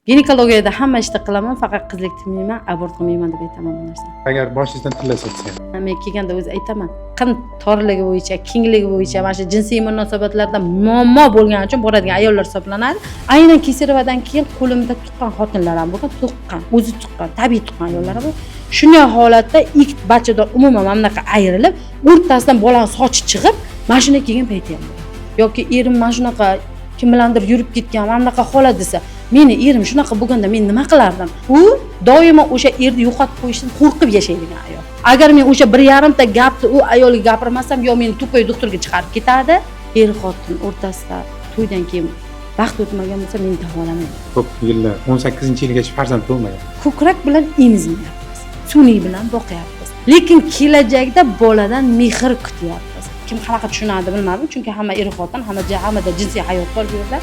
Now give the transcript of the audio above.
Ginekologiyada hamma ishni qilaman, faqat qizlik qilmayman, abort qilmayman deb aytaman bu narsani. Agar boshingizdan tilla sochsa ham. Men kelganda o'zi aytaman, qin torligi bo'yicha, kengligi bo'yicha mana shu jinsiy munosabatlarda muammo bo'lgani uchun boradigan ayollar hisoblanadi. Aynan kesarevadan keyin qo'limda tuqqan xotinlar ham bo'lgan, tuqqan, o'zi tuqqan, tabiiy tuqqan ayollar ham bo'lgan. Shunday holatda ikki bachadon umuman mana bunaqa ayrilib, o'rtasidan bolani sochi chiqib, mana shunday kelgan payti ham bo'lgan. Yoki erim mana shunaqa kim bilandir yurib ketgan, mana bunaqa holat desa, meni erim shunaqa bo'lganda men nima qilardim? U doimo o'sha erni yo'qotib qo'yishdan qo'rqib yashaydigan ayol. Agar men o'sha 1,5 ta gapni u ayolga gapirmasam, yo meni тупой doktorga chiqarib ketadi. Er xotin o'rtasida to'ydan keyin vaqt o'tmagan bo'lsa, men davolamayman. Ko'p yillar, 18-yilgacha farzand bo'lmagan. Ko'krak bilan emizmayapmiz, sun'iy bilan boqyapmiz. Lekin kelajakda boladan mehr kutyapmiz. Kim qanaqa tushunadi bilmadim, chunki hamma er xotin, hammada jinsiy hayot bor bu yerda.